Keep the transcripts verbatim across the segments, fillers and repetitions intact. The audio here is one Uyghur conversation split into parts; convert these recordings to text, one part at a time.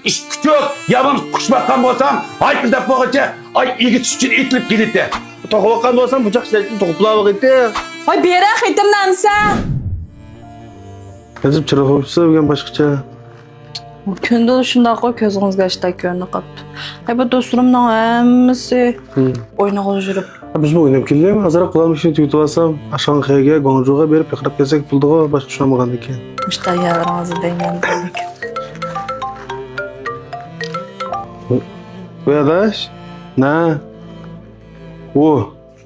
ئىت كۈچۈك، يا بولمىسا قۇش باققان بولسام، ھايقىر دەپ بولغۇچە، ئاي ئېگىز ئۈچۈن ئېتىلىپ كېلىتتى. توقۇپ باققان بولسام، بۇچاق شىلەيتتىن توقۇپلا بولغىتى. ۋاي، بېرە خېتىمنى ئەمسە. ھەزىپ چىراغ قويۇپسىز بۈگۈن باشقىچە. كۈندە شۇنداققۇ، كۆزىڭىزگە ئاشتا كۆرۈنۈپ قاپتۇ. ھەي، بۇ دوستلىرىمنىڭ ھەممىسى ئوينىغىلى يۈرۈپ. بىزمۇ ئويناپ كېلەيلى. ئازراق قولام ئىشىنى تۈگىتىپ ئالسام، شاڭخەيگە، گۇاڭجۇغا بېرىپ يىقىلاپ كەلسەك بولىدىغۇ، باشقا ئىشلارمۇ بارمىكىن. مۇشۇ تەييارلىرىڭىزنى دەيمەن. ۋەي ئاداش، نە؟ ئۇ،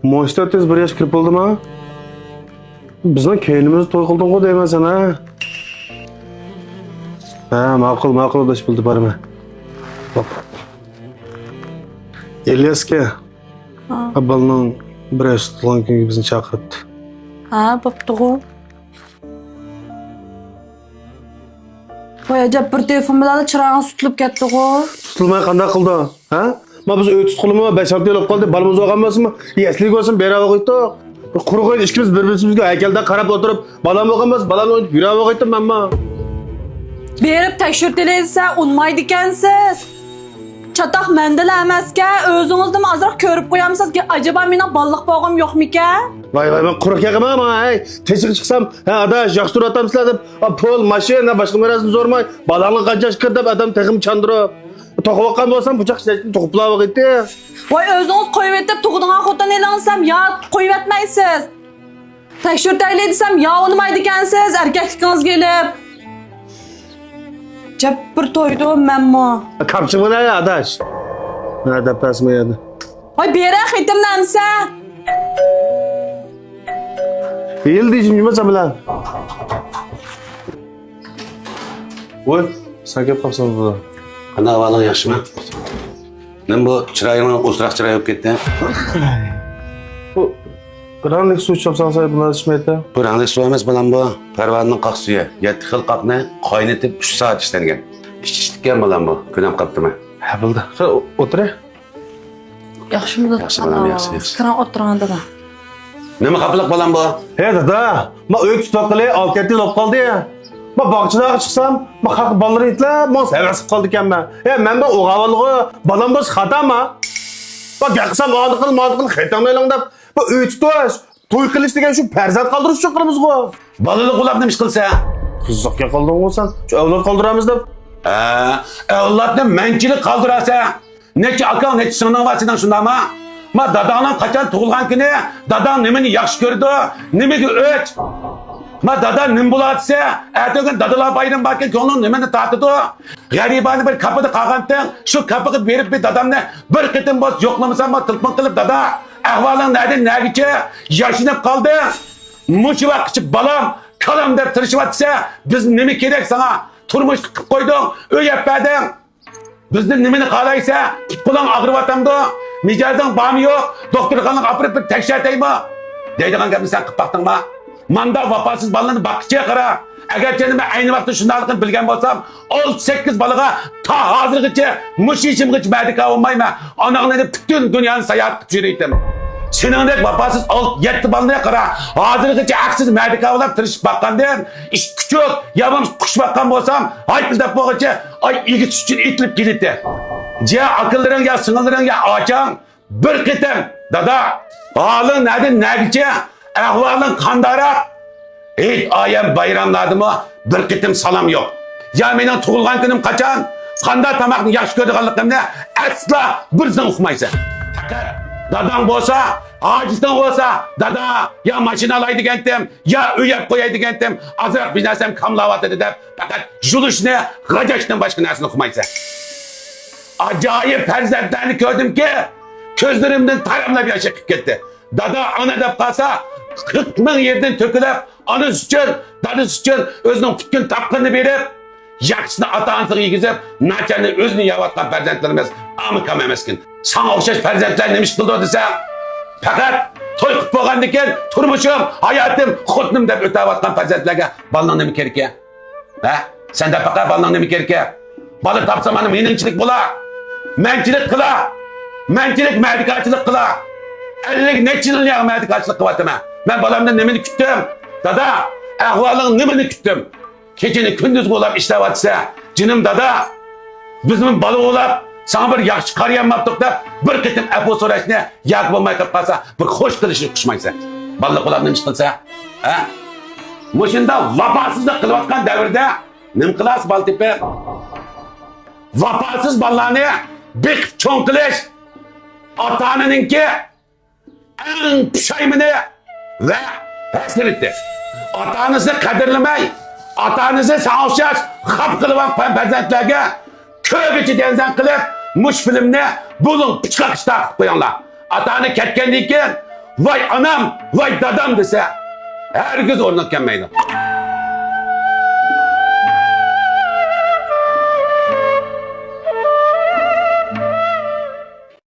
مۇنچە تېز بىر ياشقا كىرىپ بولدىما؟ بىزنىڭ كەينىمىزدە توي قىلدىڭغۇ دەيمەن ساڭا. ھە، ماقۇل، ماقۇل، ئاداش، بولدى، بارىمەن. ئىلياسكا، ھا. بالىنىڭ بىر ياش تولغان كۈنىگە بىزنى چاقىرىپتۇ. ھا، بوپتۇغۇ. ۋاي ئەجەب، بىر تېلېفون بىلەنلا چىرايىڭىز تۇتۇلۇپ كەتتىغۇ. تۇتۇلماي قانداق قىلىدۇ؟ ھە؟ ما بىز ئۆي تۇتقىلىمۇ بەش-ئالتە يىل بولۇپ قالدى، بالىمىز بولغان بولسىمۇ، يەسلىگە بولسۇن بېرەۋاتقىيتتۇق. قۇرۇق ئۆيدە ئىككىمىز بىر-بىرىمىزگە ھەيكەلدەك قاراپ ئولتۇرۇپ، بالام بولغان بولسا، بالامنى ئوينىتىپ يۈرەۋاتقىيتتىم مەنمۇ. بېرىپ تەكشۈرتەيلى دېسە، ئۇنىمايدىكەنسىز. چاتاق مەندىلا ئەمەسكەن، ئۆزىڭىزنىمۇ ئازراق كۆرۈپ قويامسىز؟ ئەجەبا مېنىڭ بالىلىق بولغۇم يوقمىكەن؟ ۋاي، ۋاي، مەن قۇرۇق گەپ قىلماڭ ماڭا، ھەي. تېشىغا چىقسام، ھە، ئاداش، ياخشى تۇرۇۋاتامسىلەر دەپ، ئا، پۇل، ماشىنا، باشقا نەرسىنى سورىماي، بالاڭلار قانچە ياشقا كىردى دەپ ئادەم تېخىمۇ چاندۇرۇپ. توقۇۋاتقان بولسام، بۇچاق شىلەيتتىن توقۇپلا بولغىيتتى. ۋاي، ئۆزىڭىز قويۇۋېتىپ، تۇغىدىغان خوتۇن ئېلىڭ دېسەم، يا قويۇۋەتمەيسىز. تەكشۈرتەيلى دېسەم، يا ئۇنىمايدىكەنسىز، ئەركەكلىكىڭىزگە ئېلىپ. جەپ بىر تويدۇم مەنمۇ. كاپچىمىنا يا ئاداش. ھە، دەپ بەرسىمۇ يەردە. ۋاي، بېرە خېتىمنى ئەمسە. ھېلى دېيىشىم نېمە سەن بىلەن؟ ۋوي، سەن كەپ قاپسەن بۇ. قانداق ئەھۋالىڭ، ياخشىمۇ؟ نېمە بۇ، چىرايىڭ ئوسراق چىراي بولۇپ كەتتى؟ بۇ رەڭلىك سۇ ئىچىپ سالسا بۇلار ئىچمەيتتى. بۇ رەڭلىك سۇ ئەمەس، بالام، بۇ پەرۋانىنىڭ قاق سۈيى. يەتتە خىل قاقنى قاينىتىپ ئۈچ سائەت ئىشلەنگەن. ئىچىشلىككەن، بالام، بۇ. كۆنۈپ قاپتىمەن. ھە، بولدى. قېنى، ئولتۇرە. ياخشىمۇ، ياخشى، بالام، ياخشى، ياخشى. كىرىڭ، ئولتۇرۇڭ، دادا. نېمە خاپىلىق، بالام، بۇ؟ ھە، دادا، ما ئۆي تۇتۇۋاتقىلى ئالتە يەتتە يىل بولۇپ قالدى. ما باغچىلارغا چىقسام، ما خەق بالىلىرى يېتىلەپ، ماڭا ھەۋەس قىلىپ قالىدىكەنمەن. ھە، مەن بۇ ئوغۇل بالىغۇ، بالام بولسا خاتامۇ؟ ما گەپ قىلسام، ئانى قىل، مانى قىل، خېتىڭنى ئېلىڭ دەپ، بۇ ئۆي تۇتۇش، توي قىلىش دېگەن شۇ پەرزەنت قالدۇرۇش ئۈچۈن قىلىمىزغۇ. بالىلىق ئۇلاپ نېمە ئىش قىلسا؟ قىزىق گەپ قىلدىڭغۇ سەن، شۇ ئەۋلاد قالدۇرىمىز دەپ. ھە، ئەۋلادنى مەنچىلىك قالدۇراسەن. نەچچە ئاكاڭ، نەچچە سىڭلىڭ بار سېنىڭ، شۇنداقمۇ؟ ما داداڭنىڭ قاچان تۇغۇلغان كۈنى، داداڭ نېمىنى ياخشى كۆرىدۇ، نېمىگە ئۆچ؟ ما دادا نېمە بولۇۋاتسا، ئەتىگۈن دادىلار بايرىمى باركەن، كۆڭلۈڭ نېمىنى تارتىدۇ؟ غەرىبانە بىر كاپىدا قالغانتىڭ، شۇ كاپىغا بېرىپ بىر دادامنى بىر قېتىم بولسا يوقلىمىسام، ما تېلېفون قىلىپ، دادا، ئەھۋالىڭ نەدىن نەگىچە ياشىنىپ قالدىڭ؟ مۇشۇ ۋاقىتقىچە بالام، كالام دەپ تىرىشىۋاتسا، بىز نېمە كېرەك ساڭا؟ تۇرمۇش قىلىپ قويدۇڭ، ئۆي ئەپ بەردىڭ. بىزدىن نېمىنى خالايسەن؟ پۇت-قولۇڭ ئاغرىۋاتامدۇ؟ مىجەزىڭ بارمۇ يوق؟ دوختۇرخانىغا ئاپىرىپ بىر تەكشۈرتەيمۇ؟ دەيدىغان گەپنى سەن قىلىپ باقتىڭما؟ مانداق ۋاپاسىز بالىلارنى باققىچە قارا. ئەگەرچە مەن ئەينى ۋاقىتتا شۇنداقلىقىنى بىلگەن بولسام، ئالتە-سەككىز بالىغا تا ھازىرغىچە مۇشۇ يېشىمغىچە مەدىكار بولمايمەن. ئاناڭنى ئېلىپ پۈتۈن دۇنيانى ساياھەت قىلىپ يۈرۈيتتىم. سېنىڭدەك ۋاپاسىز ئالتە-يەتتە بالىنى قارا. ھازىرغىچە ھەقسىز مەدىكار بولاپ تىرىشىپ باققاندىن، ئىت كۈچۈك يا بولمىسا قۇش باققان بولسام، ھايپىلداپ بولغۇچە، ئاي ئىگىسى ئۈچۈن ئېتىلىپ كېلىتتى. يا ئاكىلىرىڭ، يا سىڭىللىرىڭ، يا ئاچاڭ بىر قېتىم، دادا، ھالىڭ نەدىن نەگىچە، ئەھۋالىڭ قانداقراق؟ ھېيت-ئايەم بايراملاردىمۇ بىر قېتىم سالام يوق. يا مېنىڭ تۇغۇلغان كۈنۈم قاچان، قانداق تاماقنى ياخشى كۆرىدىغانلىقىمنى ئەسلا بىر زىڭ ئۇقمايسەن. پەقەت داداڭ بولسا، ھاجىتىڭ بولسا، دادا، يا ماشىنا ئالاي دېگەنتىم، يا ئۆي ئەپ قوياي دېگەنتىم، ئازراق بىر نەرسەم كاملاۋاتىدۇ دەپ، پەقەت يۇلۇشنى، غاجاشتىن باشقا نەرسىنى ئۇقمايسەن. ئاجايىپ پەرزەنتلەرنى كۆردۈمكى، كۆزلىرىمدىن تاراملاپ ياش ئېقىپ كەتتى. دادا، ئانا دەپ قالسا، قىرىق مىڭ يېرىدىن تۆكۈلۈپ، ئانىسى ئۈچۈن، دادىسى ئۈچۈن ئۆزىنىڭ پۈتكۈن تاپقىنىنى بېرىپ، ياخشىسىنى ئاتا-ئانىسىغا يېگۈزۈپ، ناچارنى ئۆزىنى يەۋاتقان پەرزەنتلىرىمىز ئامىكام ئەمەسكىن. ساڭا ئوخشاش پەرزەنتلەر نېمە ئىش قىلىدۇ دېسەڭ، پەقەت توي قىلىپ بولغاندىن كېيىن تۇرمۇشۇم، ھاياتىم، خوتۇنۇم دەپ ئۆتەۋاتقان پەرزەنتلەرگە بالىنىڭ نېمە كېرىكى؟ ھە؟ سەن دەپ باقە، بالىنىڭ نېمە كېرىكى؟ بالا تاپسا مانا مېنىڭچىلىك بولا. مەنچىلىك قىلا. مەنچىلىك مەدىكارچىلىق قىلا. ئەللىك نەچچە يىل ياغ مەدىكارچىلىق قىلىۋاتىمەن. مەن بالامدىن نېمىنى كۈتتۈم؟ دادا، ئەھۋالىڭ نېمىنى كۈتتۈم؟ كېچىنى كۈندۈزگە ئۇلاپ ئىشلەۋاتىسەن. جېنىم دادا، بىزمۇ بالا بولاپ، ساڭا بىر ياخشى قارىيالماپتۇق دەپ، بىر قېتىم ئەپۇ سوراشنى ياكى بولماي قېلىپ قالسا، بىر خوش قىلىشنى قۇشمايسەن. بالىلىق بولار نېمە ئىش قىلسا؟ ھە؟ مۇشۇنداق ۋاپاسىزلىق قىلىۋاتقان دەۋردە نېمە قىلاسىز، بالا تېپىپ؟ ۋاپاسىز بالىلارنى بېقىپ چوڭ قىلىش ئاتا-ئانىنىڭكى ئەڭ پۇشايمىنى ۋە ھەسرىتى. ئاتا-ئانىسىنى قەدىرلىمەي، ئاتا-ئانىسى ساڭا ئوخشاش خاپا قىلىۋاتقان پەرزەنتلەرگە كۆرگۈچى دەنزەن قىلىپ، مۇشۇ فىلىمنى بۇلۇڭ پىچىقاق ئىشتا قىلىپ قويۇڭلار. ئاتا-ئانا كەتكەندىن كېيىن، ۋاي ئانام، ۋاي دادام دېسە، ھەرگىز ئورنىغا كەلمەيدۇ.